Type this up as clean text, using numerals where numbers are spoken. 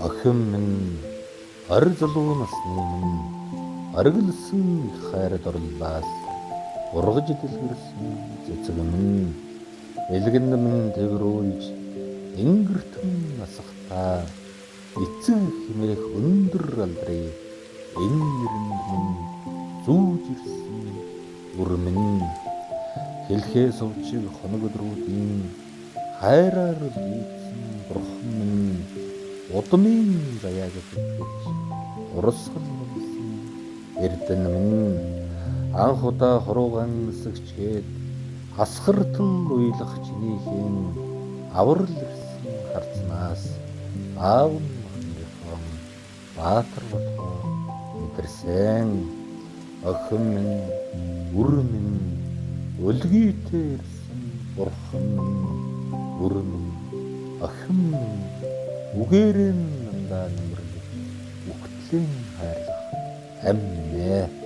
Охин минь, 20 залуу насны минь, оргилсан их хайрд орлоос ургаж дэлгэрсэн цэцэг минь, элгэнд минь тэврүүлж энгэртэн насахтаа эцэг хэмээх өндөр алдрыг энэ нэрэнд минь зүүж ирсэн үр минь, хэлхээ сувчиг хоног өдрүүдийн хайраар лүйдсэн бурхан минь, удмын заяаг зүтгэж урсгал нэмсэн эрдэнэ минь, анх удаа хуруугаан нисгчгээд асгартал уйлах чинийхэн аврал ирсэн харцнаас аав нь охиныхон баатар болохоо мэдэрсэн. Охин минь, үр минь, өлгийтэй ирсэн бурхан минь, үр минь, охин минь, үгээрэн нандаа нэмэрлэж үхтлийн хайрлах ам минь ээ.